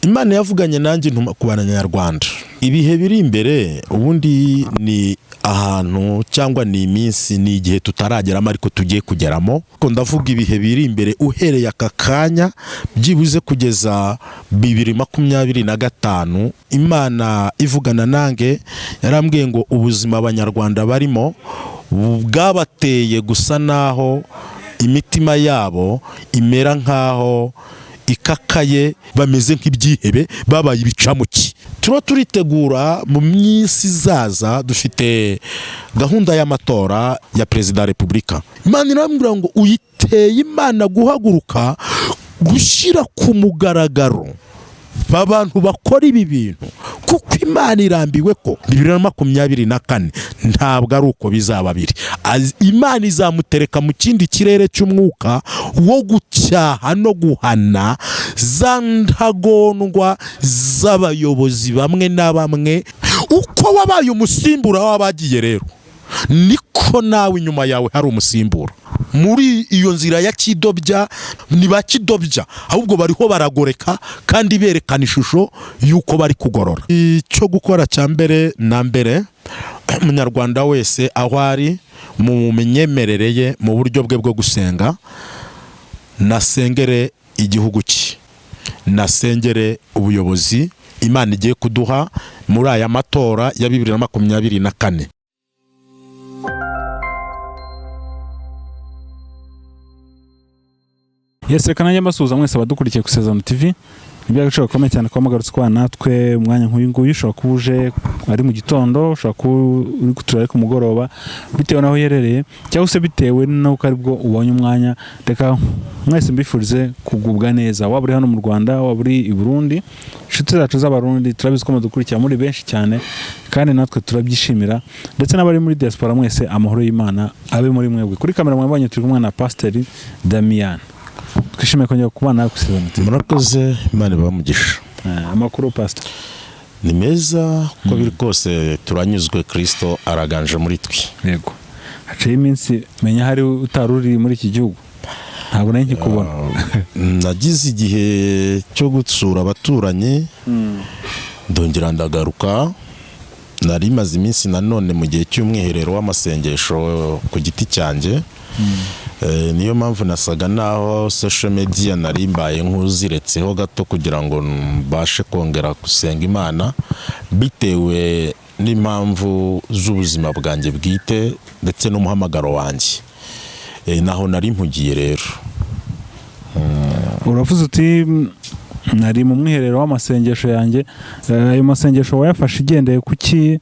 Imana yavuganye nanjye ntuma ku Banyarwanda. Ibihe biri imbere ubundi ni ahantu cyangwa ni iminsi, ni igihe tutarageramo ariko tugiye kugeramo. Ko ndavuga ibihe biri imbere uhereye aka kanya byibuze kugeza 2025. Imana ivugana nange yarambwiye ngo ubuzima Abanyarwanda barimo bwabateye gusa naho imitima yabo imera nkaho ikakaye, bameze nk'ibyihebe, babaye ibicamuki. Tuba turitegura mu minsi izaza, dufite gahunda y'amatora ya Perezida wa Repubulika. Imana irambwira ngo uyiteye Imana guhaguruka gushyira ku mugaragaro abantu bakora ibi bintu, kuko Imana irambiwe ko 2024 ntabwo ari uko bizaba biri. Imana izamutereka mu kindi kirere cy'umwuka wo gucyaha no guhana za ntagondwa z'abayobozi bamwe na bamwe. Uko wabaye umusimbura w'abagiye rero, niko nawe inyuma yawe hari umusimbura muri iyo nzira ya kidobya. Ni ba kidobya, ahubwo bariho baragoreka kandi berekana ishusho y'uko bari kugorora. Icyo gukora cya mbere na mbere, Umunyarwanda wese aho ari mu myemerere ye, mu buryo bwe bwo gusenga, nasengere igihugu cye, nasengere ubuyobozi Imana igiye kuduha muri aya matora ya 2024. Yes, reka nanjye mbasuhuza mwese abadukurikiye ku Isezerano TV. Ni iby'agaciro gakomeye cyane kuba mugarutse kubana natwe umwanya nk'uyu nguyu. Ushobora kuba uje ari mu gitondo, ushobora kuba uri kutureba ari ku mugoroba, bitewe n'aho uherereye cyangwa se bitewe n'uko aribwo ubonye umwanya. Reka mwese mbifurize kugubwa neza, waba uri hano mu Rwanda, waba uri i Burundi. Inshuti zacu z'Abarundi, turabizi ko mudukurikira muri benshi cyane kandi natwe turabyishimira, ndetse n'abari muri diaspora mwese, amahoro y'Imana abe muri mwebwe. Kuri kamera mwabonye turi kumwe na Pasiteri Damiyani. Twishimiye kongera kubana nawe ku Isezerano TV. Murakoze, Imana ibahe umugisha. Amakuru, Pastor? Ni meza uko biri kose, turanyuzwe, Kristo araganje muri twe. Yego, haciye iminsi menya hari utari uri muri iki gihugu, ntabwo nari nkikubona. Nagize igihe cyo gusura abaturanyi, ndongera ndagaruka. Nari maze iminsi nanone mu gihe cy'umwiherero w'amasengesho ku giti cyanjye. Niyo mpamvu nasaga naho social media nari mbaye nk'uziretseho gato kugira ngo mbashe kongera gusenga Imana, bitewe n'impamvu z'ubuzima bwanjye bwite ndetse n'umuhamagaro wanjye. Naho nari mpugiye rero. Uravuze uti nari mu mwiherero w'amasengesho yanjye. Ayo masengesho wayafashe igendeye kuki?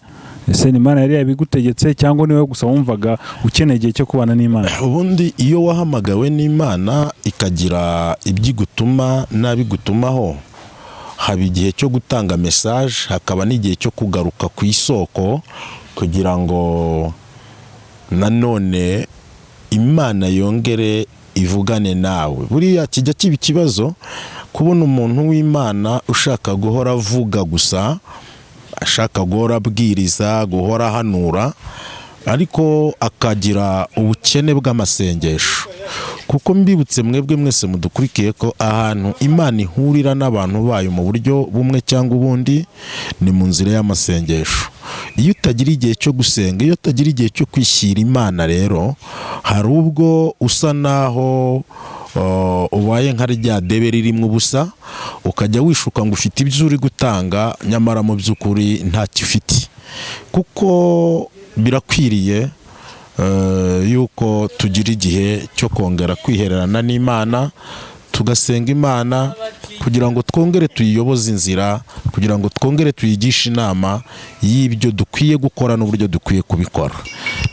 Ese ni Imana yari yabigutegetse cyangwa niwe gusa wumvaga ukeneye igihe cyo kubana n'Imana? Ubundi iyo wahamagawe n'Imana ikagira ibyo igutuma n'abigutumaho, haba igihe cyo gutanga message, hakaba n'igihe cyo kugaruka ku isoko kugira ngo nanone Imana yongere ivugane nawe. Buriya kijya kiba ikibazo kubona umuntu w'Imana ushaka guhora avuga gusa, ashaka guhora abwiriza, guhora ahanura, ariko akagira ubukene bw'amasengesho. Kuko mbibutse mwebwe mwese mudukurikiye ko ahantu Imana ihurira n'abantu bayo mu buryo bumwe cyangwa ubundi ni mu nzira y'amasengesho. Iyo utagira igihe cyo gusenga, iyo utagira igihe cyo kwishyira Imana rero, hari ubwo usa naho ubaye nka rya debe ririmo ubusa, ukajya wishuka ngo ufite ibyo uri gutanga, nyamara mu by'ukuri ntacyo ufite. Kuko birakwiriye yuko tugira igihe cyo kongera kwihererana n'Imana, tugasenga Imana kugira ngo twongere tuyiyoboze inzira, kugira ngo twongere tuyigishe inama y'ibyo dukwiye gukora n'uburyo dukwiye kubikora.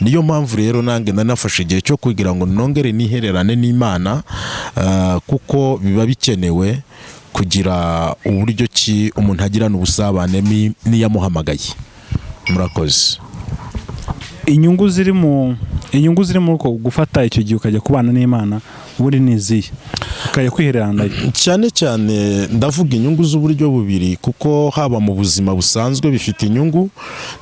Niyo mpamvu rero nanjye nanafashe igihe cyo kugira ngo nongere nihererane n'Imana, kuko biba bikenewe kugira uburyo ki umuntu agirana ubusabane n'iyamuhamagaye. Murakoze. Inyungu ziri muri uko gufata icyo gihe ukajya kubana n'Imana, Ubundi ni izihe ukajya kwihererana nayo? Cyane cyane ndavuga inyungu z'uburyo bubiri, kuko haba mu buzima busanzwe bifite inyungu,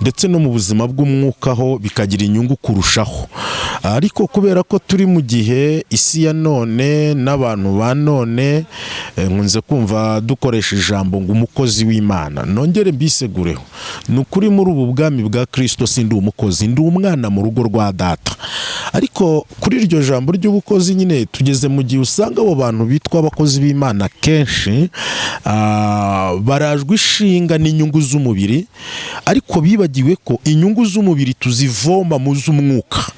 ndetse no mu buzima bw'umwuka ho bikagira inyungu kurushaho. Ariko kubera ko turi mu gihe isi ya none n'abantu ba none, nkunze kumva dukoresha ijambo ngo umukozi w'Imana. Nongere mbisegureho: ni ukuri, muri ubu bwami bwa Kirisito sindi umukozi, ndi umwana mu rugo rwa data. Ariko kuri iryo jambo ry'ubukozi nyine, tugeze mu gihe usanga abo bantu bitwa abakozi b'Imana kenshi barajwe ishinga n'inyungu z'umubiri, ariko bibagiwe ko inyungu z'umubiri tuzivoma mu z'umwuka.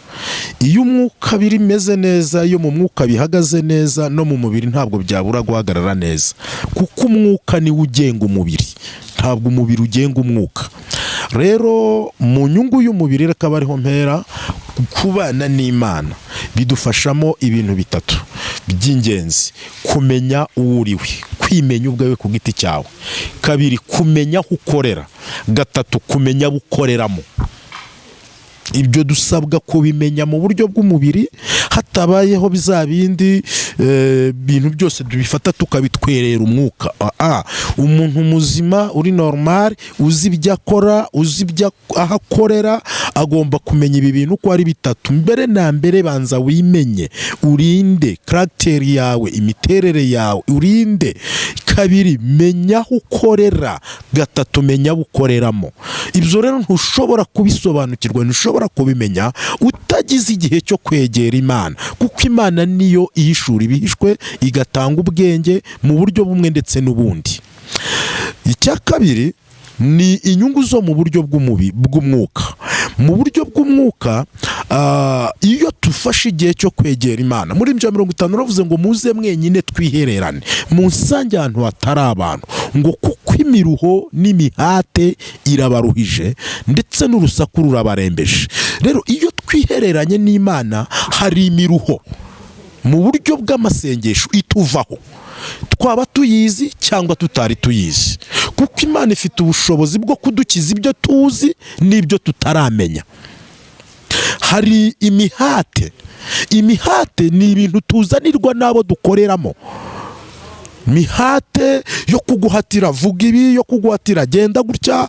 Iyo umwuka bimeze neza, iyo mu mwuka bihagaze neza, no mu mubiri ntabwo byabura guhagarara neza, kuko umwuka niwo ugenga umubiri, ntabwo umubiri ugenga umwuka. Rero mu nyungu y'umubiri, reka ariho mpera, kubana n'Imana bidufashamo ibintu bitatu by'ingenzi: kumenya uwo uriwe, kwimenya ubwawe ku giti cyawe; kabiri, kumenya aho ukorera; gatatu, kumenya abo ukoreramo. Ibyo dusabwa kubimenya mu buryo bw'umubiri, hatabayeho bya bindi bintu byose tubifata tukabitwerera umwuka. Umuntu muzima uri normal, uzi ibyo akora, uzi ibyo aho akorera, agomba kumenya ibi bintu uko ari bitatu. Mbere na mbere, banza wimenye: urinde caractère yawe, imiterere yawe, urinde. Kabiri, menya aho ukorera. Gatatu, menya abo ukoreramo. Ibyo rero ntushobora kubisobanukirwa, ntushobora kubimenya utagize igihe cyo kwegera Imana, kuko Imana niyo ihishura ibihishwe, igatanga ubwenge mu buryo bumwe ndetse n'ubundi. Icya kabiri ni inyungu zo mu buryo bw'umwuka. Mu buryo bw'umwuka, iyo tufashe igihe cyo kwegera Imana, muri ibyo 50 uravuze ngo: "Muze mwenyine twihererane, munsange ahantu hatari abantu," ngo kuko imiruho n'imihate irabaruhije, ndetse n'urusaku rurabarembeje. Rero iyo twihereranye n'Imana, hari imiruho mu buryo bw'amasengesho ituvaho, twaba tuyizi cyangwa tutari tuyizi, kuko Imana ifite ubushobozi bwo kudukiza ibyo tuzi n'ibyo tutaramenya. Hari imihate. Imihate ni ibintu tuzanirwa n'abo dukoreramo, mihate yo kuguhatira vuga ibi, yo kuguhatira genda gutya,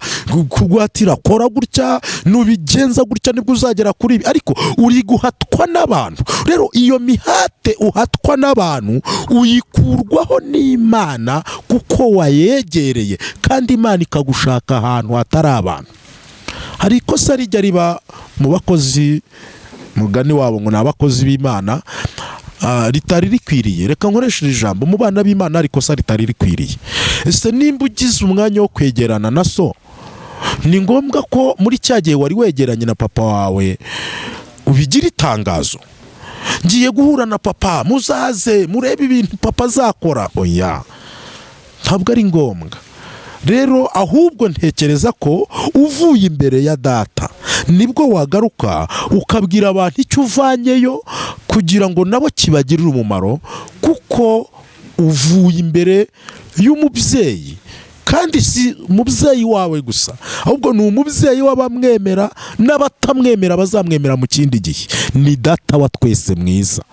kuguhatira kora gutya, nubigenza gutya nibwo uzagera kuri ibi, ariko uri guhatwa n'abantu. Rero iyo mihate uhatwa n'abantu uyikurwaho n'Imana, kuko wayegereye, kandi Imana ikagushaka ahantu hatari abantu. Hari ikosa rijya riba mu bakozi, mugani wabo ngo ni abakozi b'Imana, ritari rikwiriye. Reka nkoreshe iri jambo: mu bana b'Imana hari ikosa ritari rikwiriye. Ese nimba ugize umwanya wo kwegerana na so, ni ngombwa ko muri cya gihe wari wegeranye na papa wawe ubigira itangazo: "Ngiye guhura na papa, muzaze murebe ibintu papa azakora"? Oya, ntabwo ari ngombwa. Rero ahubwo ntekereza ko uvuye imbere ya data nibwo wagaruka ukabwira abantu icyo uvanyeyo, kugira ngo nabo kibagirire umumaro, kuko uvuye imbere y'umubyeyi, kandi si umubyeyi wawe gusa, ahubwo ni umubyeyi w'abamwemera n'abatamwemera bazamwemera mu kindi gihe. Ni data wa twese mwiza.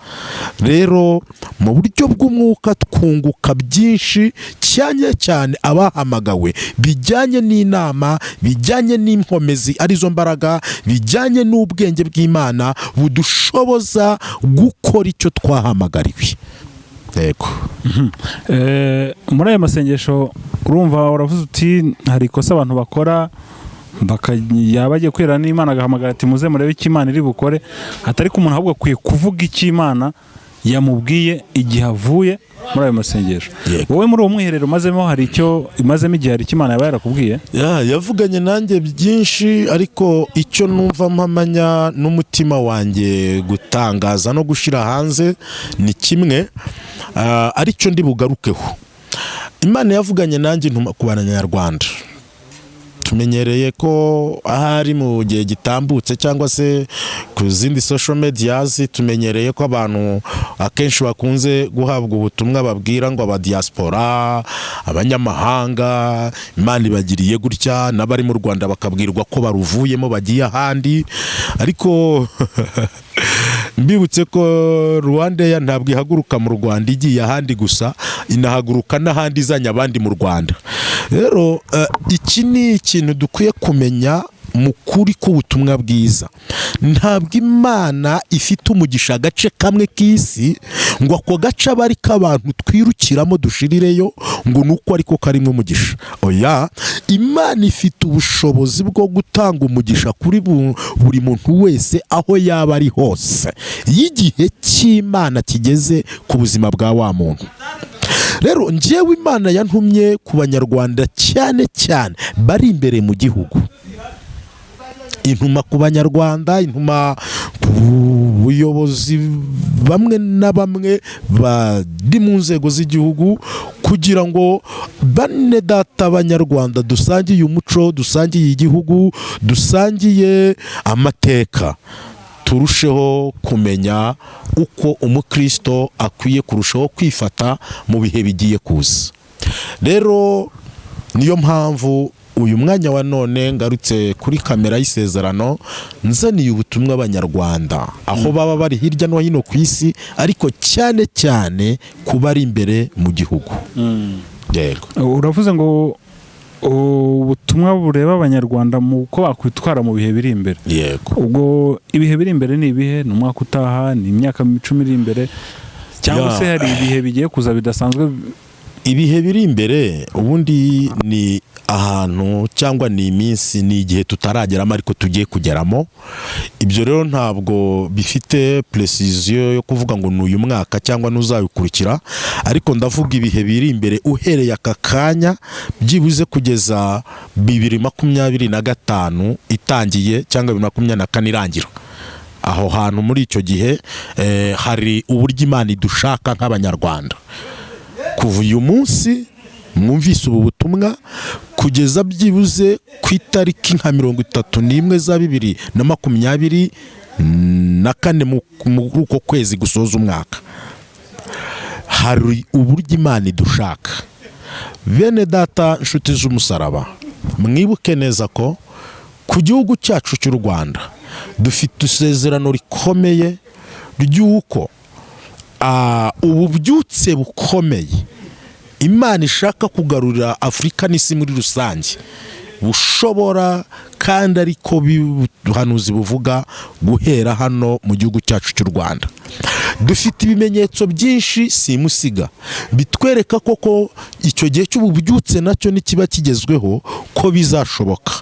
Rero mu buryo bw'umwuka twunguka byinshi cyane cyane abahamagawe, bijyanye n'inama, bijyanye n'inkomezi arizo mbaraga, bijyanye n'ubwenge bw'Imana budushoboza gukora icyo twahamagariwe. Yego. Muri ayo masengesho, urumva uravuze uti hari ikosa abantu bakora, yaba agiye kwera n'Imana agahamagara ati: "Muze murebe icyo Imana iri bukore." Atari ko umuntu ahubwo akwiye kuvuga icyo Imana yamubwiye igihe avuye muri ayo masengesho. Yego. Wowe muri uwo mwiherero umazemo, hari icyo imazemo igihe, hari icyo Imana yaba yarakubwiye? Ya, yavuganye nanjye byinshi, ariko icyo numva mpamanya n'umutima wanjye gutangaza no gushyira hanze ni kimwe, aricyo ndi bugarukeho. Imana yavuganye nanjye intuma ku Banyarwanda. Tumenyereye ko ahari mu gihe gitambutse cyangwa se ku zindi social medias, tumenyereye ko abantu akenshi bakunze guhabwa ubutumwa babwira ngo abadiaspora, abanyamahanga, Imana ibagiriye gutya, n'abari mu Rwanda bakabwirwa ko baruvuyemo bagiye ahandi. Ariko Mbibutse ko RwandAir ntabwo ihaguruka mu Rwanda igiye ahandi gusa, inahaguruka n'ahandi izanye abandi mu Rwanda. Rero iki ni ikintu dukwiye kumenya mu kuri k'ubutumwa bwiza. Ntabwo Imana ifite umugisha agace kamwe k'isi ngo ako gace abe ari k'abantu twirukiramo dushirireyo, ngo ni uko ariko karimo umugisha. Oya, Imana ifite ubushobozi bwo gutanga umugisha kuri buri muntu wese aho yaba ari hose, iyo igihe cy'Imana kigeze ku buzima bwa wa muntu. Rero njyewe Imana yantumye ku Banyarwanda, cyane cyane bari imbere mu gihugu, intuma ku Banyarwanda, intuma ku buyobozi bamwe na bamwe bari mu nzego z'igihugu, kugira ngo bane data Abanyarwanda dusangiye umuco, dusangiye igihugu, dusangiye amateka, turusheho kumenya uko umukristo akwiye kurushaho kwifata mu bihe bigiye kuza. Rero niyo mpamvu uyu mwanya wa none ngarutse kuri kamera y'Isezerano, nzaniye ubutumwa Abanyarwanda aho baba bari hirya no hino ku isi, ariko cyane cyane ku bari imbere mu gihugu. Yego. Uravuze ngo ubutumwa bureba Abanyarwanda mu uko bakwitwara mu bihe biri imbere. Yego. Ubwo ibihe biri imbere ni ibihe? Ni umwaka utaha? Ni imyaka 10 iri imbere? Cyangwa se hari ibihe bigiye kuza bidasanzwe? Ibihe biri imbere ubundi ni ahantu cyangwa ni iminsi, ni igihe tutarageramo ariko tugiye kugeramo. Ibyo rero ntabwo bifite précision yo kuvuga ngo ni uyu mwaka cyangwa n'uzabikurikira, ariko ndavuga ibihe biri imbere uhereye aka kanya byibuze kugeza 2025 itangiye cyangwa 2024 irangira. Aho hantu muri icyo gihe hari uburyo Imana idushaka nk'Abanyarwanda. Kuva uyu munsi mwumvise ubu butumwa kugeza byibuze ku itariki nka 31 za 2024, muri uko kwezi gusoza umwaka, hari uburyo Imana idushaka. Bene data, inshuti z'umusaraba, mwibuke neza ko ku gihugu cyacu cy'u Rwanda dufite isezerano rikomeye ry'uko ububyutse bukomeye Imana ishaka kugarurira Afurika n'isi muri rusange bushobora kandi, ariko ubuhanuzi buvuga, guhera hano mu gihugu cyacu cy'u Rwanda. Dufite ibimenyetso byinshi simusiga bitwereka koko icyo gihe cy'ububyutse nacyo nikiba kigezweho ko bizashoboka.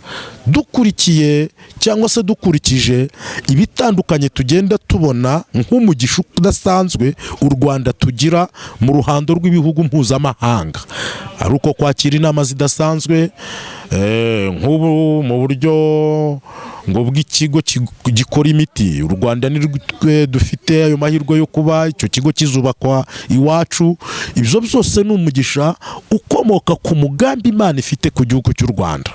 Dukurikiye cyangwa se dukurikije ibitandukanye tugenda tubona nk'umugisha udasanzwe u Rwanda tugira mu ruhando rw'ibihugu mpuzamahanga, ari uko kwakira inama zidasanzwe, nk'ubu mu buryo ngo bw'ikigo gikora imiti, u Rwanda ni twe dufite ayo mahirwe yo kuba icyo kigo kizubakwa iwacu. Ibyo byose ni umugisha ukomoka ku mugambi Imana ifite ku gihugu cy'u Rwanda.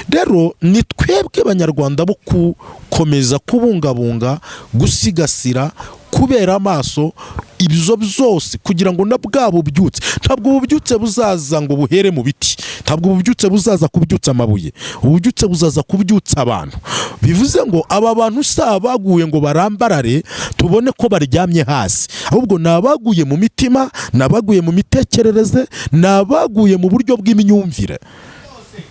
Rero ni twebwe Abanyarwanda bo gukomeza kubungabunga, gusigasira, kubera amaso ibyo byose, kugira ngo na bwa bubyutse, ntabwo ububyutse buzaza ngo buhere mu biti, ntabwo ububyutse buzaza kubyutsa amabuye, ububyutse buzaza kubyutsa abantu. Bivuze ngo aba bantu si abaguye ngo barambarare tubone ko baryamye hasi, ahubwo ni abaguye mu mitima, ni abaguye mu mitekerereze, ni abaguye mu buryo bw'imyumvire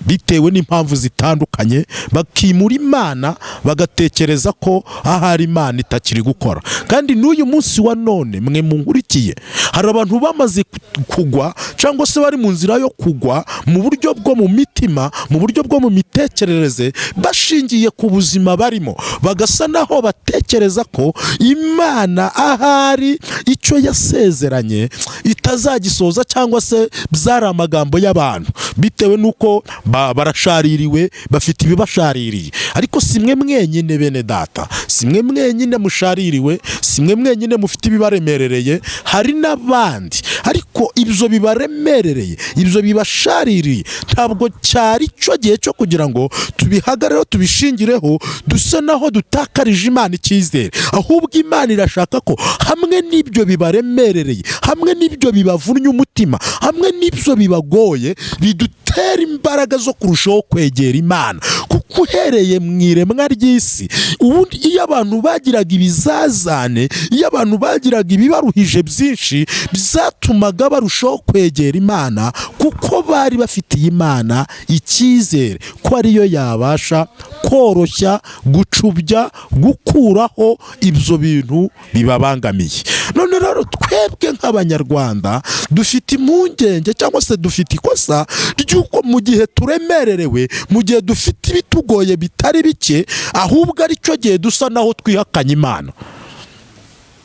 bitewe n'impamvu zitandukanye, bakimura Imana, bagatekereza ko ahari Imana itakiri gukora. Kandi n'uyu munsi wa none mwe munkurikiye, hari abantu bamaze kugwa cyangwa se bari mu nzira yo kugwa mu buryo bwo mu mitima, mu buryo bwo mu mitekerereze, bashingiye ku buzima barimo, bagasa naho batekereza ko Imana ahari icyo yasezeranye itazagisoza, cyangwa se byari amagambo y'abantu, bitewe n'uko barashaririwe, bafite ibibashaririye. Ariko si mwe mwenyine, bene data, si mwe mwenyine mushaririwe, si mwe mwenyine mufite ibibaremerereye, hari n'abandi. Ariko ibyo bibaremerereye, ibyo bibashaririye, ntabwo cyari cyo gihe cyo kugira ngo tubihagareho, tubishingireho, dusa naho dutakarije Imana icyizere. Ahubwo Imana irashaka ko hamwe n'ibyo bibaremerereye, hamwe n'ibyo bibavunnye umutima, hamwe n'ibyo bibagoye, bidutera imbaraga zo kurushaho kwegera Imana, kuko Kuko uhereye mu iremwa ry'isi, ubundi iyo abantu bagiraga ibizazane, iyo abantu bagiraga ibibaruhije byinshi, byatumaga barushaho kwegera Imana, kuko bari bafitiye Imana icyizere ko ariyo yabasha koroshya, gucubya, gukuraho ibyo bintu bibabangamiye. None rero twebwe nk'Abanyarwanda dufite impungenge, cyangwa se dufite ikosa ry'uko mu gihe turemererewe, mu gihe dufite ibitugoye bitari bike, ahubwo ari cyo gihe dusa naho twihakanye Imana,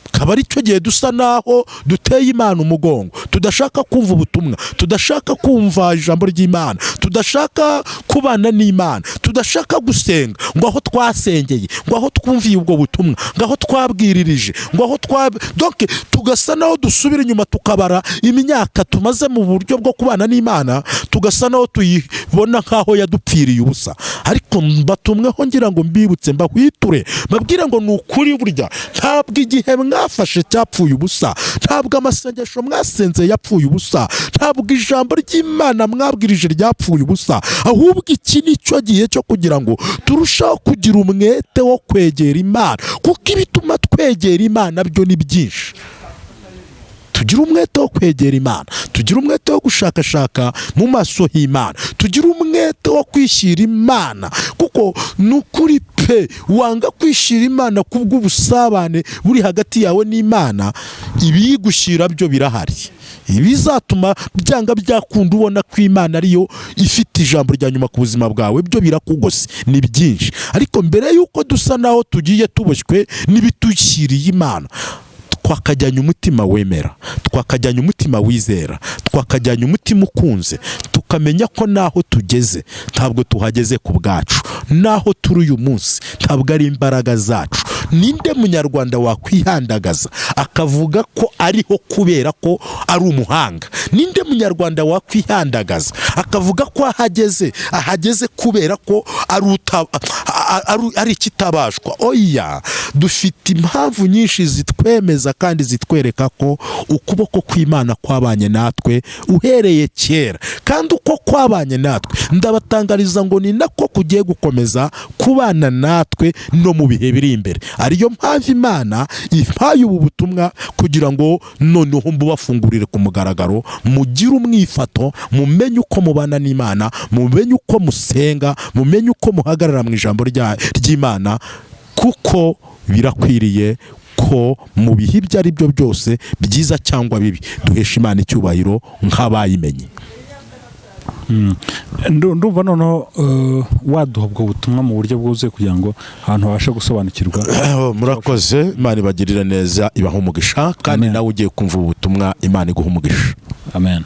akaba ari cyo gihe dusa naho duteye Imana umugongo, tudashaka kumva ubutumwa, tudashaka kumva ijambo ry'Imana, tudashaka kubana n'Imana, tudashaka gusenga, ngo aho twasengeye, ngo aho twumviye ubwo butumwa, ngo aho twabwiririje, ngo aho twa donc tugasa naho dusubira inyuma, tukabara imyaka tumaze mu buryo bwo kubana n'Imana, tugasa naho tuyibona nk'aho yadupfiriye ubusa. Ariko mbatumweho ngira ngo mbibutse, mbahwiture, mbabwire ngo ni ukuri, burya ntabwo igihe mwafashe cyapfuye ubusa, ntabwo amasengesho mwasenze yapfuye ubusa, ntabwo ijambo ry'Imana mwabwirije ryapfuye ubusa. Ahubwo iki ni cyo gihe cyo kugira ngo turusheho kugira umwete wo kwegera Imana, kuko ibituma twegera Imana byo ni byinshi. Tugire umwete wo kwegera Imana, tugire umwete wo gushakashaka mu maso h'Imana, tugire umwete wo kwishyira Imana, kuko ni ukuri pe, wanga kwishyira Imana kubw'ubusabane buri hagati yawe n'Imana, ibiyigushyira byo birahari, ibizatuma byanga byakunda ubona ko Imana ariyo ifite ijambo rya nyuma ku buzima bwawe byo birakugose, ni byinshi. Ariko mbere y'uko dusa naho tugiye tuboshywe n'ibitushyiriye Imana, twakajyanye umutima wemera, twakajyanye umutima wizera, twakajyanye umutima ukunze, tukamenya ko naho tugeze ntabwo tuhageze ku bwacu, naho turi uyu munsi ntabwo ari imbaraga zacu. Ninde Munyarwanda wakwihandagaza akavuga ko ariho kubera ko ari umuhanga? Ninde Munyarwanda wakwihandagaza akavuga ko ahageze ahageze kubera ko ari ikitabashwa? Oya, dufite impamvu nyinshi zitwemeza kandi zitwereka ko ukuboko kw'Imana kwabanye natwe uhereye kera, kandi uko kwabanye natwe, ndabatangariza ngo ni nako kugiye gukomeza kubana natwe no mu bihe biri imbere. Ariyo mpamvu Imana impaye ubu butumwa kugira ngo noneho mbubafungurire ku mugaragaro, mugire umwifato, mumenye uko mubana n'Imana, mumenye uko musenga, mumenye uko muhagarara mu ijambo ry'Imana, kuko birakwiriye ko mu bihe ibyo ari byo byose, byiza cyangwa bibi, duhesha Imana icyubahiro nk'abayimenye. Ndumva noneho waduha ubwo butumwa mu buryo bwuzuye kugira ngo abantu babashe gusobanukirwa. Murakoze, Imana ibagirire neza, ibaha umugisha, kandi Amen. nawe ugiye kumva ubu butumwa, Imana iguha umugisha. Amen.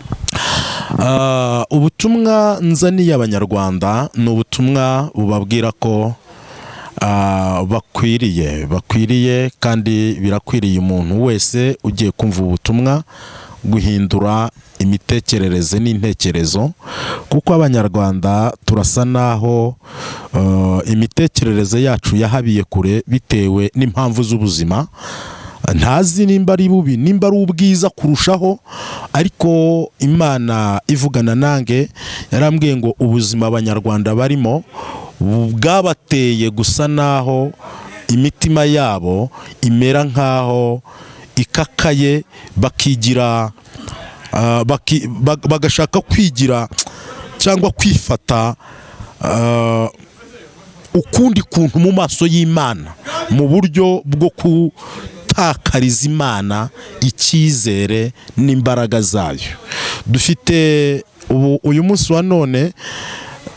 Ubutumwa nzaniye Abanyarwanda ni ubutumwa bubabwira ko bakwiriye kandi birakwiriye umuntu wese ugiye kumva ubu butumwa guhindura imitekerereze n'intekerezo, kuko Abanyarwanda turasa naho imitekerereze yacu yahabiye kure bitewe n'impamvu z'ubuzima. Ntazi nimba ari bubi, nimba ari ubwiza kurushaho, ariko Imana ivugana nange yarambwiye ngo ubuzima Abanyarwanda barimo bwabateye gusa naho imitima yabo imera nkaho ikakaye, bakigira bagashaka kwigira cyangwa kwifata ukundi kuntu mu maso y'Imana, mu buryo bwo gutakariza Imana icyizere n'imbaraga zayo. Dufite ubu uyu munsi wa none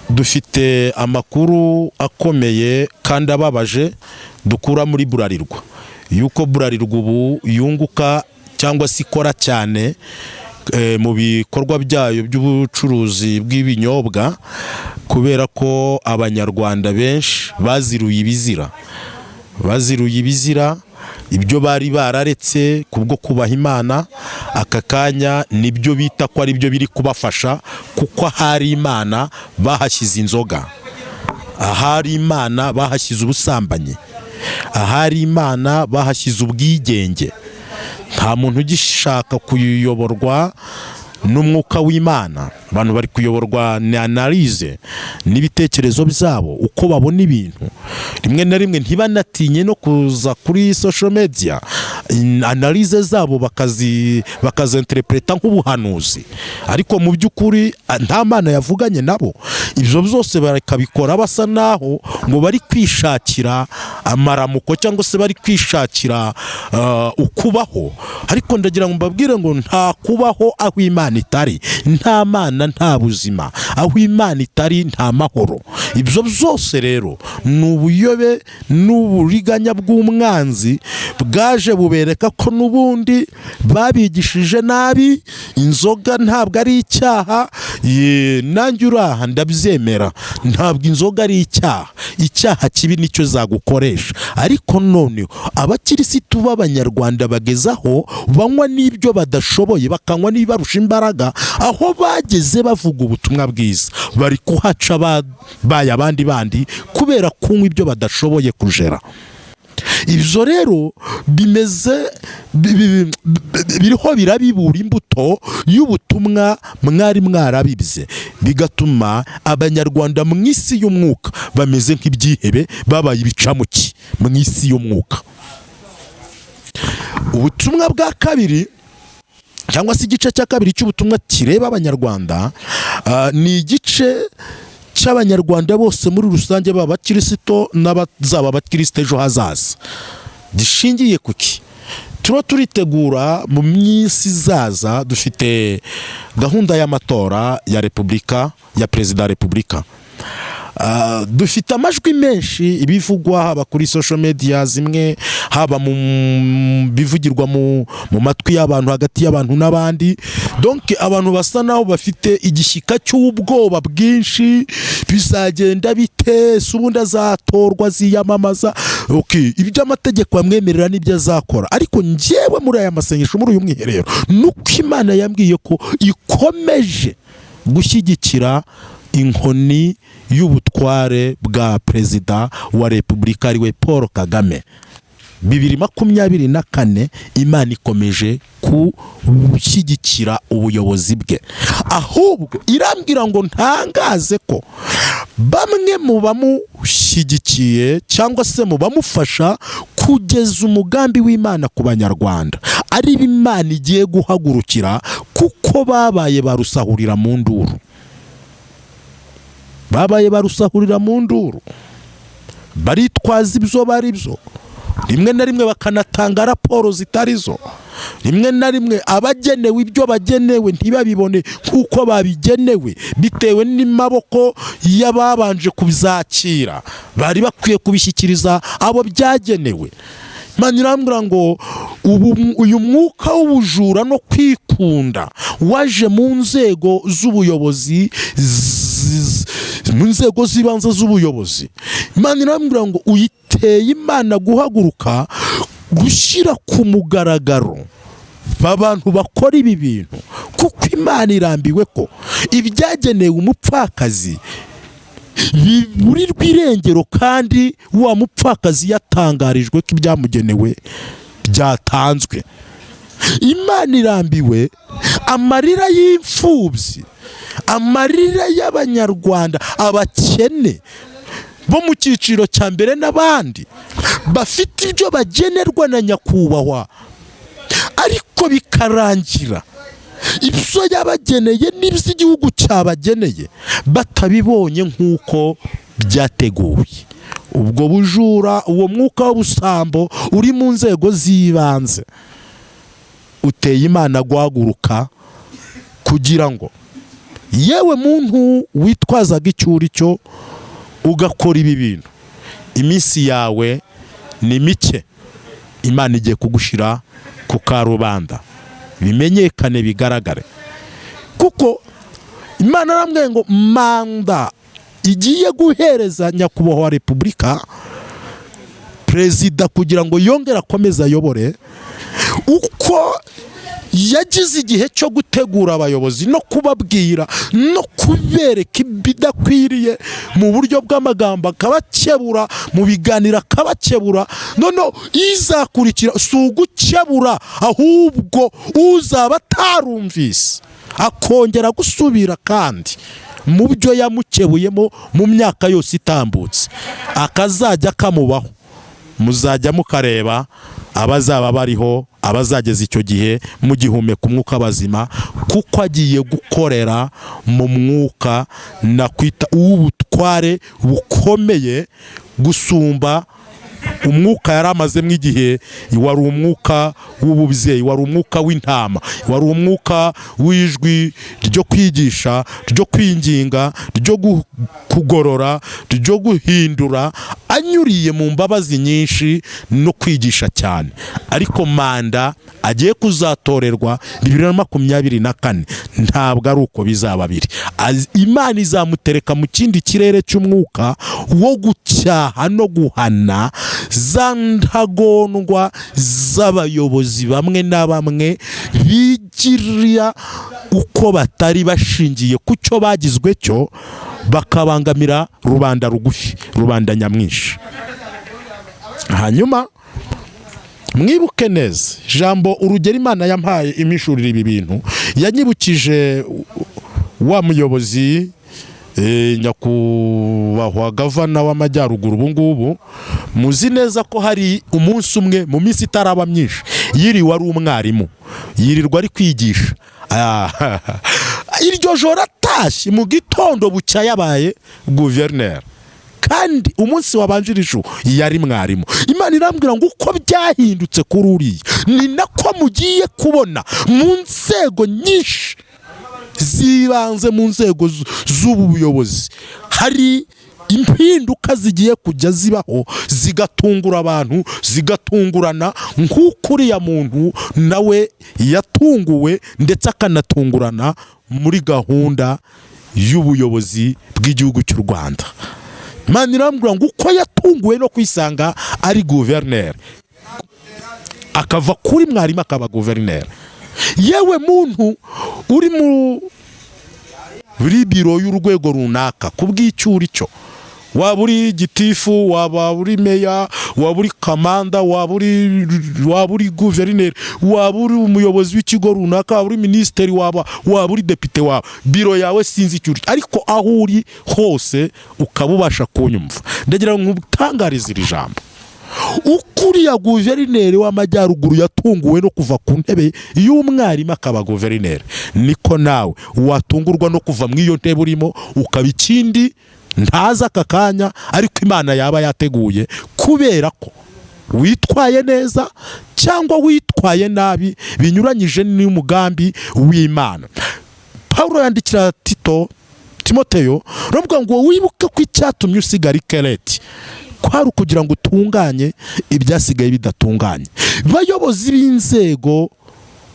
dufite amakuru akomeye kandi ababaje dukura muri Bralirwa, yuko Bralirwa ubu yunguka cyangwa se ikora cyane mu bikorwa byayo by'ubucuruzi bw'ibinyobwa, kubera ko Abanyarwanda benshi baziruye ibizira, baziruye ibizira, ibyo bari bararetse kubwo kubaha Imana. Aka kanya nibyo bita ko ari byo biri kubafasha, kuko ahari Imana bahashyize inzoga, ahari Imana bahashyize ubusambanyi, ahari Imana bahashyize ubwigenge. Nta muntu ugishaka kuyoborwa. n'umwuka w'Imana. Abantu bari kuyoborwa na analyse n'ibitekerezo byabo, uko babona ibintu. Rimwe na rimwe ntibanatinye no kuza kuri social media, analyse zabo bakazinterpreta nk'ubuhanuzi, ariko mu by'ukuri nta Mana yavuganye nabo. Ibyo byose bakabikora basa naho ngo bari kwishakira amaramuko cyangwa se bari kwishakira ukubaho. Ariko ndagira ngo mbabwire ngo nta kubaho aho Imana itari, nta Mana nta buzima, aho Imana itari nta mahoro. Ibyo byose rero ni ubuyobe n'uburiganya bw'umwanzi bwaje bubereka ko n'ubundi babigishije nabi. Inzoga ntabwo ari icyaha. Ye, nanjye uraha ndabyemera, ntabwo inzoga ari icyaha. Icyaha kibi nicyo zagukoresha. Ariko noneho abakirisitu b'Abanyarwanda bagezaho banywa n'ibyo badashoboye, bakanywa n'ibarusha imbaraga. Aho bageze bavuga ubutumwa bwiza bari kuhaca baye abandi bandi kubera kunywa ibyo badashoboye kujera. Ibyo rero bimeze biriho birabibura imbuto y'ubutumwa mwari mwarabibye, bigatuma Abanyarwanda mu isi y'umwuka bameze nk'ibyihebe, babaye ibicamuki mu isi y'umwuka. Ubutumwa bwa kabiri, cyangwa se igice cya kabiri cy'ubutumwa kireba Abanyarwanda, ni igice cy'Abanyarwanda bose muri rusange, baba abakirisito n'abazaba abakirisito ejo hazaza. Gishingiye ku ki? Tuba turitegura mu minsi izaza, dufite gahunda y'amatora ya repubulika, ya perezida wa repubulika. Dufite amajwi menshi, ibivugwa haba kuri social media zimwe, haba mu bivugirwa mu matwi y'abantu, hagati y'abantu n'abandi. Donc abantu basa naho bafite igishyika cy'ubwoba bwinshi: bizagenda bite se? Ubundi azatorwa, aziyamamaza, okay, ibyo amategeko amwemerera n'ibyo azakora. Ariko njyewe muri aya masengesho, muri uyu mwiherero, nuko Imana yambwiye ko ikomeje gushyigikira inkoni y'ubutware bwa perezida wa repubulika, ariwe Paul Kagame. 2024, Imana ikomeje gushyigikira ubuyobozi bwe. Ahubwo irambwira ngo ntangaze ko bamwe mu bamushyigikiye cyangwa se mu bamufasha kugeza umugambi w'Imana ku Banyarwanda ari bo Imana igiye guhagurukira, kuko babaye barusahurira mu nduru, babaye barusahurira mu nduru, baritwaza ibyo bari byo, rimwe na rimwe bakanatanga raporo zitari zo, rimwe na rimwe abagenewe ibyo bagenewe ntibabibone nk'uko babigenewe, bitewe n'amaboko y'ababanje kubyakira bari bakwiye kubishyikiriza abo byagenewe. Imana irambwira ngo ubu uyu mwuka w'ubujura no kwikunda waje mu nzego z'ubuyobozi, mu nzego z'ibanze z'ubuyobozi. Imana irambwira ngo uyiteye Imana guhaguruka gushyira ku mugaragaro abantu bakora ibi bintu, kuko Imana irambiwe ko ibyagenewe umupfakazi biburirwa irengero, kandi wa mupfakazi yatangarijwe ko ibyamugenewe byatanzwe. Imana irambiwe amarira y'imfubyi, amarira y'Abanyarwanda, abakene bo mu cyiciro cya mbere n'abandi bafite ibyo bagenerwa na nyakubahwa, ariko bikarangira ibyo yabageneye n'ibyo igihugu cyabageneye batabibonye nk'uko byateguwe. Ubwo bujura, uwo mwuka w'ubusambo uri mu nzego z'ibanze uteye Imana guhaguruka kugira ngo yewe muntu witwazaga icyo uri cyo ugakora ibi bintu, iminsi yawe ni mike. Imana igiye kugushyira ku karubanda, bimenyekane, bigaragare, kuko Imana arambwiye ngo manda igiye guhereza nyakubahwa wa repubulika, perezida, kugira ngo yongere akomeze ayobore uko Yagize igihe cyo gutegura abayobozi no kubabwira no kubereka ibidakwiriye mu buryo bw'amagambo, akabakebura mu biganiro, akabakebura. Noneho izakurikira si ugukebura, ahubwo uzaba atarumvise akongera gusubira kandi mu byo yamukebuyemo mu myaka yose itambutse, akazajya kamubaho. Muzajya mukareba abazaba bariho, abazageza icyo gihe mugihumeka umwuka bazima, kuko agiye gukorera mu mwuka nakwita uw'ubutware bukomeye gusumba umwuka yari amazemo igihe. Wari umwuka w'ububyeyi, wari umwuka w'intama, wari umwuka w'ijwi ryo kwigisha, ryo kwinginga, ryo kugorora, ryo guhindura, anyuriye mu mbabazi nyinshi no kwigisha cyane. Ariko manda agiye kuzatorerwa 2024 ntabwo ari uko bizaba biri. Imana izamutereka mu kindi kirere cy'umwuka wo gucyaha no guhana za ntagondwa z'abayobozi bamwe na bamwe bigira uko batari, bashingiye ku cyo bagizwe cyo, bakabangamira rubanda rugufi, rubanda nyamwinshi. Hanyuma mwibuke neza ijambo, urugero Imana yampaye imishurira ibi bintu, yanyibukije wa muyobozi, nyakubahwa gavana w'Amajyaruguru ubu ngubu. Muzi neza ko hari umunsi umwe mu minsi itaraba myinshi yiriwe ari umwarimu, yirirwa ari kwigisha. Iryo joro atashye mu gitondo bucya yabaye guverineri, kandi umunsi wabanjirije uwo yari mwarimu. Imana irambwira ngo uko byahindutse kuri uriya ni nako mugiye kubona mu nzego nyinshi zibanze, mu nzego z'ubu buyobozi hari impinduka zigiye kujya zibaho zigatungura abantu, zigatungurana, nk'uko uriya muntu nawe yatunguwe ndetse akanatungurana muri gahunda y'ubuyobozi bw'igihugu cy'u Rwanda. Imana irambwira ngo uko yatunguwe no kwisanga ari guverineri, akava kuri mwarimu akaba guverineri, yewe muntu uri muri biro y'urwego runaka ku bw'icyo uri cyo, waba uri gitifu, waba uri meya, waba uri kamanda, waba uri guverineri, waba uri umuyobozi w'ikigo runaka, waba uri minisitiri, waba uri depite, waba biro yawe sinzi icyo uri, ariko aho uri hose ukaba ubasha kunyumva, ndagira ngo nkutangarize iri jambo: uko uriya guverineri w'Amajyaruguru yatunguwe no kuva ku ntebe y'umwarimu akaba guverineri, niko nawe watungurwa no kuva mu iyo ntebe urimo ukaba ikindi ntazi aka kanya, ariko Imana yaba yateguye kubera ko witwaye neza cyangwa witwaye nabi binyuranyije n'umugambi w'Imana. Pawulo yandikira Tito, Timoteyo, aravuga ngo wibuke ko icyatumye usigara i Kereti kwari ukugira ngo utunganye ibyasigaye bidatunganye. Bayobozi b'inzego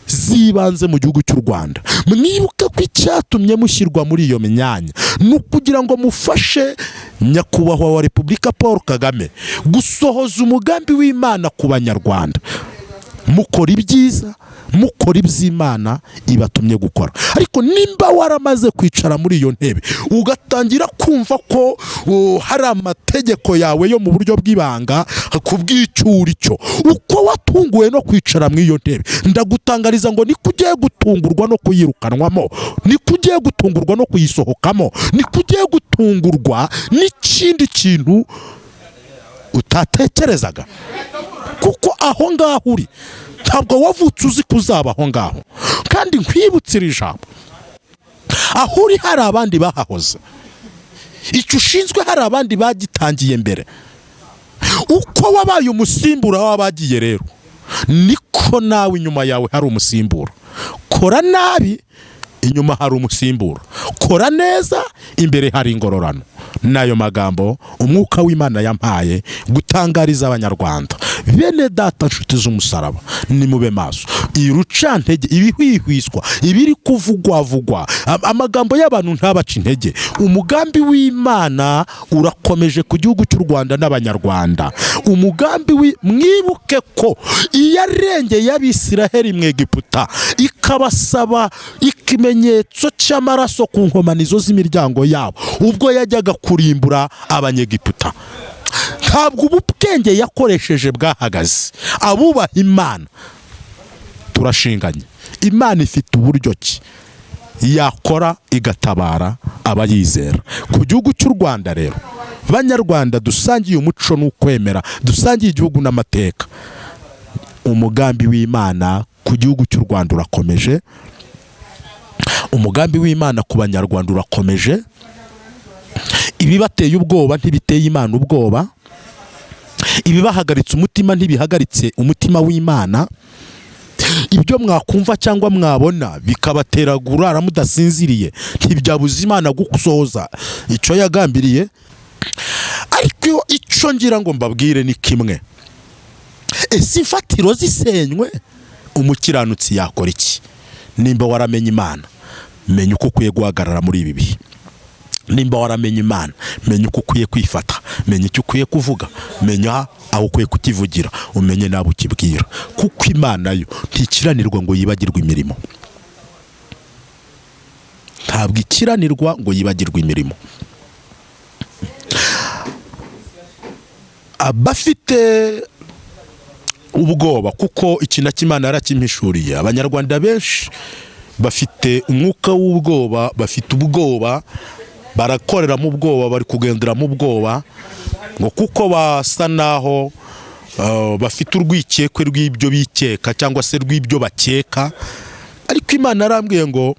z'ibanze mu gihugu cy'u Rwanda, mwibuke ko icyatumye mushyirwa muri iyo myanya ni ukugira ngo mufashe nyakubahwa wa Repubulika Paul Kagame gusohoza umugambi w'Imana ku Banyarwanda, mukora ibyiza, mukora iby'Imana ibatumye gukora. Ariko nimba waramaze kwicara muri iyo ntebe, ugatangira kumva ko hari amategeko yawe yo mu buryo bw'ibanga ku bw'icyo uri cyo, uko watunguwe no kwicara muri iyo ntebe, ndagutangariza ngo niko ugiye gutungurwa no kuyirukanwamo, niko ugiye gutungurwa no kuyisohokamo, niko ugiye gutungurwa n'ikindi kintu utatekerezaga, kuko aho ngaho uri ntabwo wavutse uzi ko uzaba aho ngaho. Kandi nkwibutse iri jambo: aho uri hari abandi bahahoze, icyo ushinzwe hari abandi bagitangiye mbere. Uko wabaye umusimbura w'abagiye rero, niko nawe inyuma yawe hari umusimbura. Kora nabi, inyuma hari umusimbura; kora neza, imbere hari ingororano. N'ayo magambo umwuka w'Imana yampaye gutangariza Abanyarwanda. Bene data, nshuti z'umusaraba, nimube maso. Irucantege, ibihwihwiswa, ibiri kuvugwavugwa, amagambo y'abantu ntabaca intege. Umugambi w'Imana urakomeje ku gihugu cy'u Rwanda n'Abanyarwanda. Umugambi mwibuke ko iyarengeye Abisiraheli mu Egiputa ikabasaba ikimenyetso cy'amaraso ku nkomanizo z'imiryango yabo ubwo yajyaga kurimbura Abanyegiputa, ntabwo ubu bwenge yakoresheje bwahagaze. Abubaha Imana turashinganye, Imana ifite uburyo ki yakora igatabara abayizera. Ku gihugu cy'u Rwanda rero, Banyarwanda dusangiye umuco n'ukwemera, dusangiye igihugu n'amateka, umugambi w'Imana ku gihugu cy'u Rwanda urakomeje, umugambi w'Imana ku Banyarwanda urakomeje. Ibibateye ubwoba ntibiteye Imana ubwoba, ibibahagaritse umutima ntibihagaritse umutima w'Imana. Ibyo mwakumva cyangwa mwabona bikabatera kurara mudasinziriye ntibyabuza Imana gusohoza icyo yagambiriye. Ariko icyo ngira ngo mbabwire ni kimwe: ese imfatiro zisenywe umukiranutsi yakora iki? Nimba waramenye Imana, menya uko ukwiye guhagarara muri ibi bihe. Nimba waramenye Imana, menya uko ukwiye kwifata, menya icyo ukwiye kuvuga, menya aho ukwiye kukivugira, umenye n'abo ukibwira, kuko Imana yo ntikiranirwa ngo yibagirwe imirimo. Ntabwo ikiranirwa ngo yibagirwe imirimo. Abafite ubwoba, kuko ikintu cy'Imana yarakimpishuriye, Abanyarwanda benshi bafite umwuka w'ubwoba, bafite ubwoba, barakorera mu bwoba, bari kugendera mu bwoba, ngo kuko basa naho bafite urwikekwe rw'ibyo bikeka cyangwa se rw'ibyo bakeka. Ariko Imana yarambwiye ngo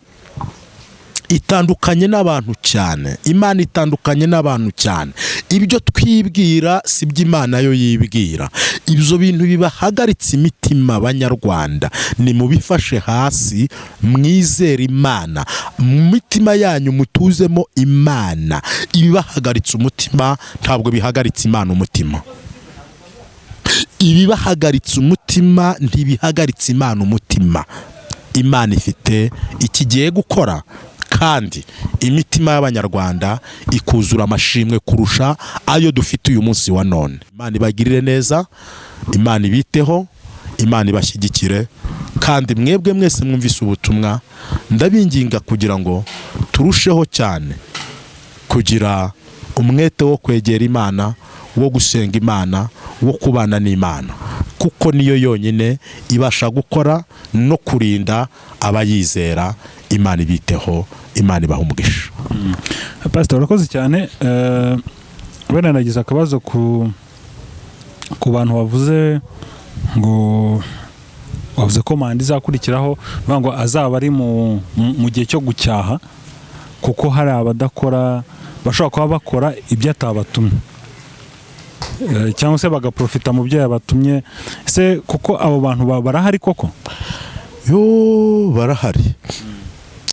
itandukanye n'abantu cyane. Imana itandukanye n'abantu cyane. Ibyo twibwira si byo Imana yo yibwira. Ibyo bintu bibahagaritse imitima, Abanyarwanda, nimubifashe hasi, mwizere Imana mu mitima yanyu, mutuzemo Imana. Ibibahagaritse umutima ntabwo bihagaritse Imana umutima. Ibibahagaritse umutima ntibihagaritse Imana umutima. Imana ifite ikigiye gukora, kandi imitima y'Abanyarwanda ikuzura amashimwe kurusha ayo dufite uyu munsi wa none. Imana ibagirire neza, Imana ibiteho, Imana ibashyigikire. Kandi mwebwe mwese mwumvise ubutumwa, ndabinginga kugira ngo turusheho cyane kugira umwete wo kwegera Imana, wo gusenga Imana, wo kubana n'Imana, kuko niyo yonyine ibasha gukora no kurinda abayizera. Imana ibiteho, Imana ibaha umugisha. Pastor, urakoze cyane. Wenda nagize akabazo ku bantu bavuze ngo wavuze ko manda izakurikiraho, bivuga ngo azaba ari mu gihe cyo gucyaha, kuko hari abadakora bashobora kuba bakora ibyo atabatumye, cyangwa se bagaprofita mu byo yabatumye. Se kuko abo bantu barahari koko? Yo, barahari.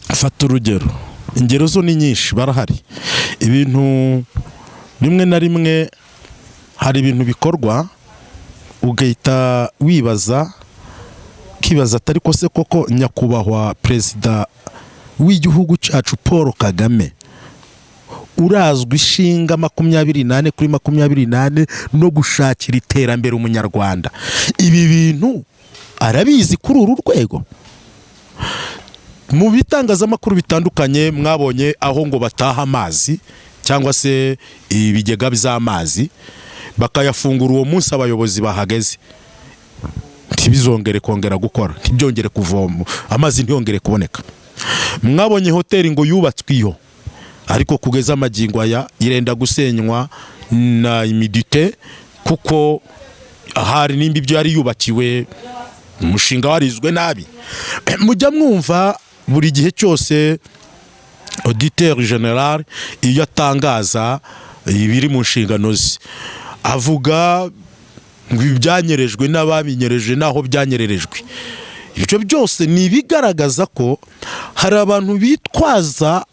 Fata urugero, ingero zo ni nyinshi, barahari. Ibintu rimwe na rimwe, hari ibintu bikorwa ugahita wibaza, ukibaza atari ko se koko nyakubahwa perezida w'igihugu cyacu Paul Kagame urazwi ishinga 24/24 no gushakira iterambere Umunyarwanda, ibi bintu arabizi kuri uru rwego? Mu bitangazamakuru bitandukanye mwabonye aho ngo bataha amazi cyangwa se ibigega by'amazi bakayafungura uwo munsi abayobozi bahageze, ntibizongere kongera gukora, ntibyongere kuvoma amazi, ntiyongere kuboneka. Mwabonye hoteli ngo yubatswe iyo, ariko kugeza amagingo aya irenda gusenywa na humidité, kuko ahari nimba ibyo yari yubakiwe umushinga warizwe nabi. Mujya mwumva buri gihe cyose auditeur général iyo atangaza ibiri mu nshingano ze, avuga ngo ibyanyerejwe n'ababinyereje n'aho byanyererejwe. Ibyo byose ni ibigaragaza ko hari abantu bitwaza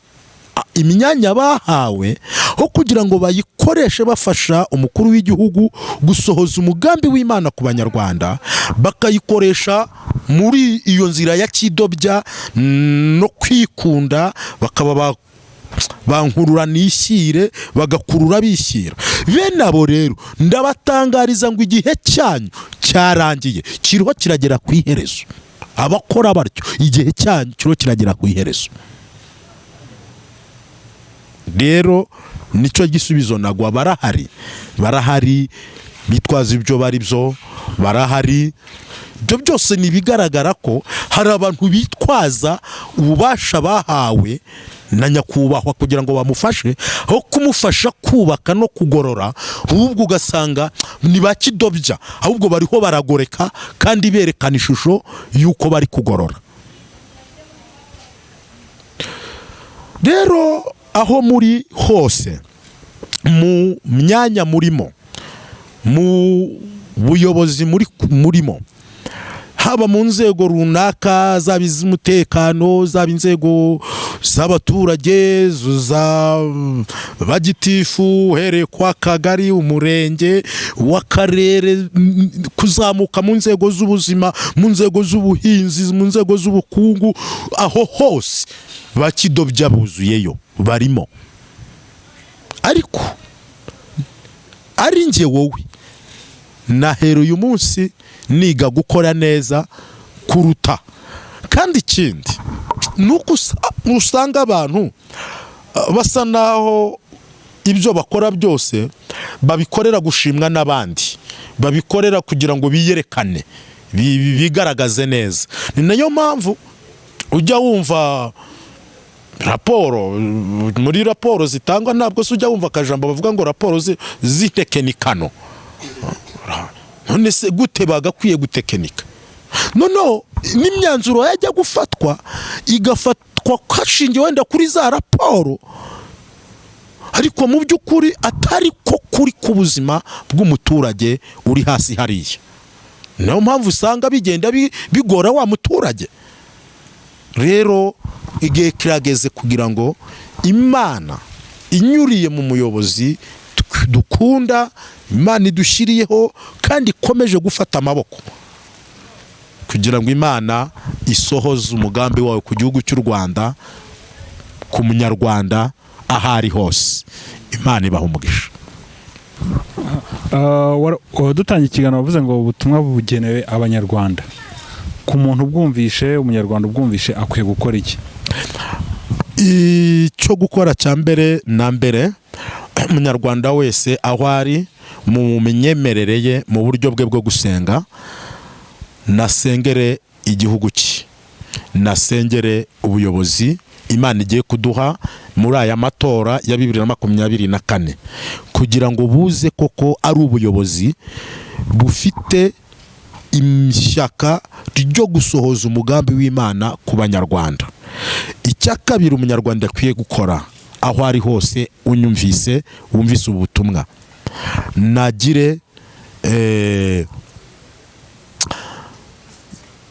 Imyanya bahawe aho kugira ngo bayikoreshe bafasha umukuru w'igihugu gusohoza umugambi w'Imana ku Banyarwanda, bakayikoresha muri iyo nzira ya kidobya no kwikunda, bakaba bankurura nishyire, bagakurura bishyira. Bene abo rero ndabatangariza ngo igihe cyanyu cyarangiye, kiriho kiragera ku iherezo. Abakora batyo igihe cyanyu kiriho kiragera ku iherezo. Rero nicyo gisubizo nagwa. Barahari bitwaza ibyo bari byo, barahari. Ibyo byose ni ibigaragara ko hari abantu bitwaza ububasha bahawe na nyakubahwa kugira ngo bamufashe, aho kumufasha kubaka no kugorora, ahubwo ugasanga ni ba kidobya, ahubwo bariho baragoreka kandi berekana ishusho y'uko bari kugorora. Rero aho muri hose, mu myanya murimo, mu buyobozi murimo, haba mu nzego runaka, zaba iz'umutekano, zaba inzego z'abaturage, za bagitifu, uhereye kwa kagari, umurenge w'akarere, kuzamuka mu nzego z'ubuzima, mu nzego z'ubuhinzi, mu nzego z'ubukungu, aho hose bakidobya buzuyeyo barimo. Ariko ari njye wowe nahera uyu munsi niga gukora neza kuruta. Kandi ikindi ni uko usanga abantu basa naho ibyo bakora byose babikorera gushimwa n'abandi, babikorera kugira ngo biyerekane, bigaragaze neza. Ni nayo mpamvu ujya wumva raporo, muri raporo zitangwa ntabwo se ujya wumva akajambo bavuga ngo raporo z'itekinikano. None se gute bagakwiye gutekinika? Noneho n'imyanzuro yajya gufatwa igafatwa hashingiwe wenda kuri za raporo, ariko mu by'ukuri atari ko kuri k'ubuzima bw'umuturage uri hasi hariya. Niyo mpamvu usanga bigenda bigora wa muturage. Rero igihe kirageze kugira ngo Imana inyuriye mu muyobozi dukunda, Imana idushyiriyeho kandi ikomeje gufata amaboko kugira ngo Imana isohoze umugambi wawe ku gihugu cy'u Rwanda, ku munyarwanda aho ari hose. Imana ibaha umugisha. Dutangiye ikiganiro wavuze ngo ubutumwa bugenewe Abanyarwanda. Ku muntu ubwumvishe, umunyarwanda ubwumvishe, akwiye gukora iki? Icyo gukora cya mbere na mbere, umunyarwanda wese aho ari, mu myemerere ye, mu buryo bwe bwo gusenga, nasengere igihugu cye, nasengere ubuyobozi Imana igiye kuduha muri aya matora ya 2024, kugira ngo buze koko ari ubuyobozi bufite ishyaka ryo gusohoza umugambi w'Imana ku Banyarwanda. Icya kabiri umunyarwanda akwiye gukora aho ari hose, unyumvise, wumvise ubu butumwa, nagire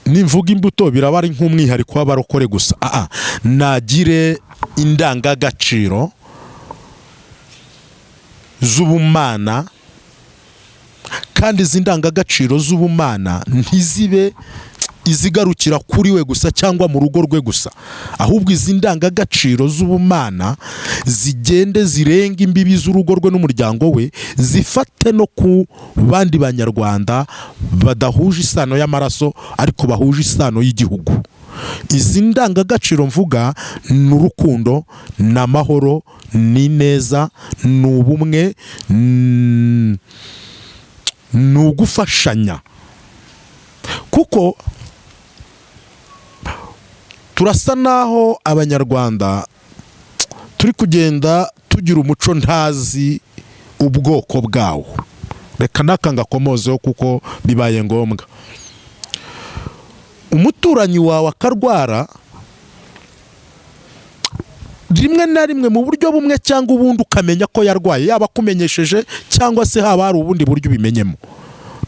nimvuga imbuto biraba ari nk'umwihariko w'abarokore gusa, nagire indangagaciro z'ubumana, kandi izi ndangagaciro z'ubumana ntizibe izigarukira kuri we gusa cyangwa mu rugo rwe gusa, ahubwo izi ndangagaciro z'ubumana zigende zirenga imbibi z'urugo rwe n'umuryango we, zifate no ku bandi Banyarwanda badahuje isano y'amaraso ariko bahuje isano y'igihugu. Izi ndangagaciro mvuga ni urukundo, ni amahoro, ni ineza, ni ubumwe, ni ugufashanya, kuko turasa naho Abanyarwanda turi kugenda tugira umuco ntazi ubwoko bwawo. Reka n'aka ngakomozeho kuko bibaye ngombwa. Umuturanyi wawe akarwara, rimwe na rimwe mu buryo bumwe cyangwa ubundi ukamenya ko yarwaye, yaba akumenyesheje cyangwa se haba hari ubundi buryo ubimenyemo,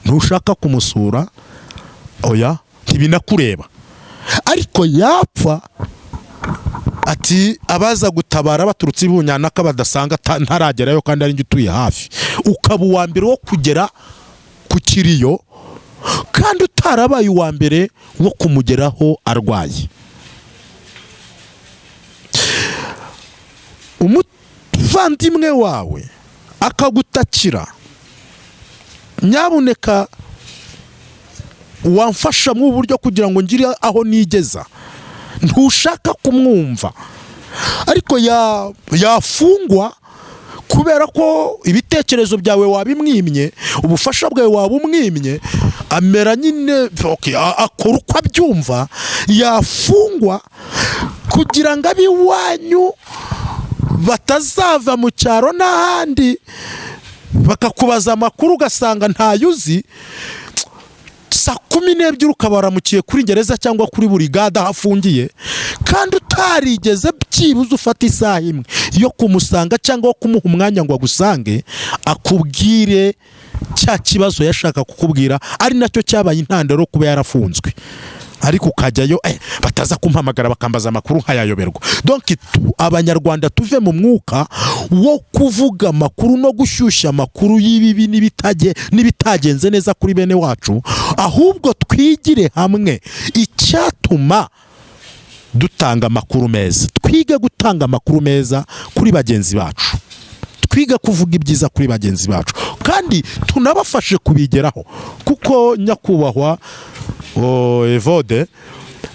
ntushaka kumusura, oya, ntibinakureba. Ariko yapfa Ati abaza gutabara baturutse i Bunyanaka badasanga ntaragerayo kandi ari njye utuye hafi. Ukaba uwa mbere wo kugera ku kiriyo kandi utarabaye uwa mbere wo kumugeraho arwaye. Umuvandimwe wawe akagutakira, nyabuneka wamfasha mu buryo kugira ngo ngire aho nigeza, ntushaka kumwumva, ariko yafungwa kubera ko ibitekerezo byawe wabimwimye, ubufasha bwawe wabumwimye, amera nyine okay, akora uko abyumva, yafungwa kugira ngo ab'iwanyu batazava mu cyaro n'ahandi bakakubaza amakuru ugasanga ntayo uzi. Saa 12 ukaba waramukiye kuri gereza cyangwa kuri burigade aho afungiye, kandi utarigeze byibuze ufata isaha imwe yo kumusanga cyangwa wo kumuha umwanya ngo agusange akubwire cya kibazo yashaka kukubwira, ari nacyo cyabaye intandaro yo kuba yarafunzwe. Ariko ukajyayo bataza kumpamagara bakambaza amakuru nkayayoberwa. Donc abanyarwanda tuve mu mwuka wo kuvuga amakuru no gushyushya amakuru y'ibibi n'ibitagenze neza kuri bene wacu, ahubwo twigire hamwe icyatuma dutanga amakuru meza, twige gutanga amakuru meza kuri bagenzi bacu, twige kuvuga ibyiza kuri bagenzi bacu, kandi tunabafashe kubigeraho. Kuko nyakubahwa Evode,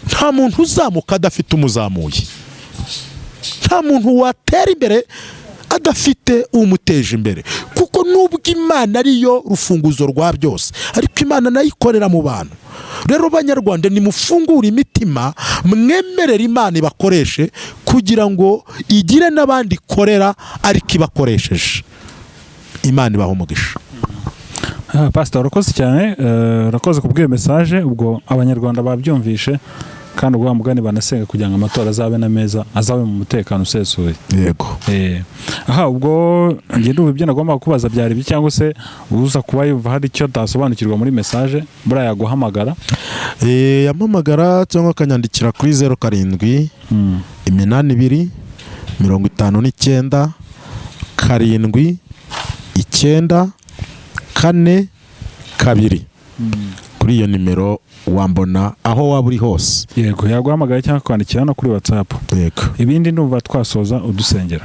nta muntu uzamuka adafite umuzamuye, nta muntu watera imbere adafite umuteje imbere, kuko nubwo Imana ariyo rufunguzo rwa byose, ariko Imana nayo ikorera mu bantu. Rero banyarwanda, nimufungure imitima, mwemerere Imana ibakoreshe kugira ngo igire n'abandi ikorera ariko ibakoresheje. Imana ibaha umugisha. Pastor, urakoze cyane, urakoze kubw'iyo message. Ubwo abanyarwanda babyumvishe, kandi ubwo wa mugani banasenga kugira ngo amatora azabe na meza, azabe mu mutekano usesuye. Yego. Aha ubwo njye ndumva ibyo nagomba kubaza byari ibyo, cyangwa se uza kuba yumva hari icyo atasobanukirwa muri message buriya yaguhamagara. Yampamagara cyangwa akanyandikira kuri 07 82 59 7 9 4 2. Kuri iyo nimero wambona aho waba uri hose. Yego, yaguhamagara cyangwa kwandikira no kuri WhatsApp. Yego. Ibindi ndumva twasoza udusengera.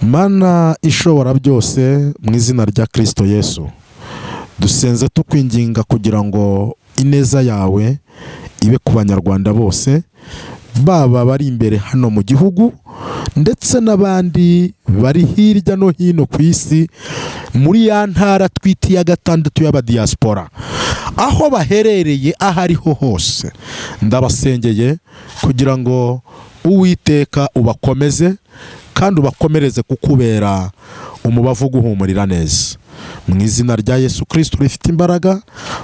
Mana ishobora byose, mu izina rya Kristo Yesu, dusenze tukwinginga kugira ngo ineza yawe ibe ku banyarwanda bose, baba bari imbere hano mu gihugu ndetse n'abandi bari hirya no hino ku isi, muri ya ntara twita iya gatandatu y'abadiaspora, aho baherereye aho ariho hose. Ndabasengeye kugira ngo Uwiteka ubakomeze kandi ubakomereze kukubera umubavu uguhumurira neza. Mu izina rya Yesu Kristo rifite imbaraga,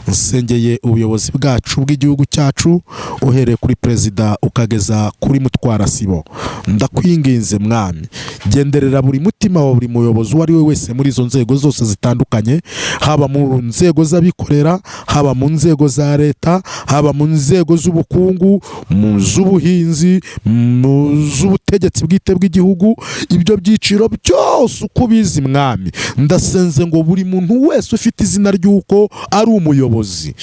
nsengeye ubuyobozi bwacu bw'igihugu cyacu, uhereye kuri perezida ukageza kuri mutwarasibo. Ndakwinginze mwami, genderera buri mutima wa buri muyobozi uwo ari we wese muri izo nzego zose zitandukanye, haba mu nzego z'abikorera, haba mu nzego za leta, haba mu nzego z'ubukungu, mu z'ubuhinzi, mu z'ubutegetsi bwite bw'igihugu, ibyo byiciro byose uko ubizi mwami. Ndasenze ngo buri muntu wese ufite izina ry'uko ari umuyobozi,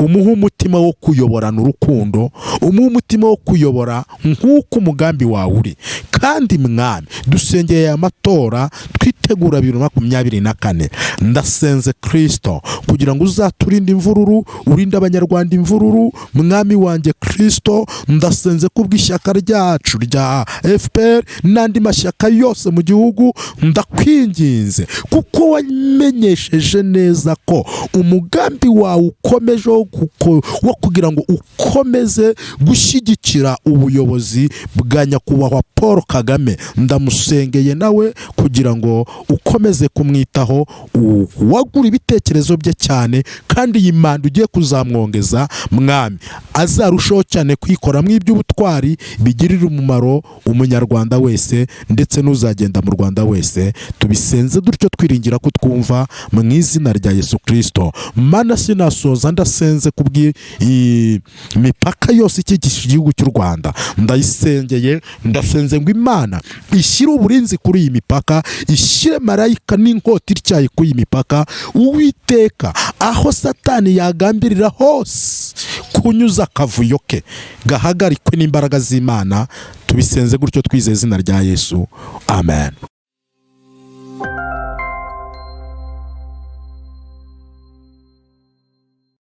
umuhe umutima wo kuyoborana urukundo, umuhe umutima wo kuyobora nk'uko umugambi wawe uri. Kandi mwami, dusengeye aya matora twitegura 2024. Ndasenze Kristo kugira ngo uzaturinde imvururu, urinde abanyarwanda imvururu. Mwami wanjye Kristo, ndasenze kubw'ishyaka ryacu rya FPR n'andi mashyaka yose mu gihugu, ndakwinginze kuko wamenyesheje neza ko umugambi wawe ukomeje wo kugira ngo ukomeze gushyigikira ubuyobozi bwa nyakubahwa Paul Kagame. Ndamusengeye nawe kugira ngo ukomeze kumwitaho, wagura ibitekerezo bye cyane, kandi iyi manda ugiye kuzamwongeza mwami, azarushaho cyane kwikoramo iby'ubutwari bigirira umumaro umunyarwanda wese ndetse n'uzagenda mu Rwanda wese. Tubisenze dutyo twiringira ko twumva mu izina rya Yesu Kristo. Mana, sinasoza ndasenze. Ndasenze kubw'imipaka yose ikikije igihugu cy'u Rwanda, ndayisengeye. Ndasenze ngo Imana ishyire uburinzi kuri iyi mipaka, ishyire marayika n'inkota ityaye kuri iyi mipaka. Uwiteka, aho Satani yagambirira hose kunyuza akavuyo ke, gahagarikwe n'imbaraga z'Imana. Tubisenze gutyo twizeye izina rya Yesu, amen.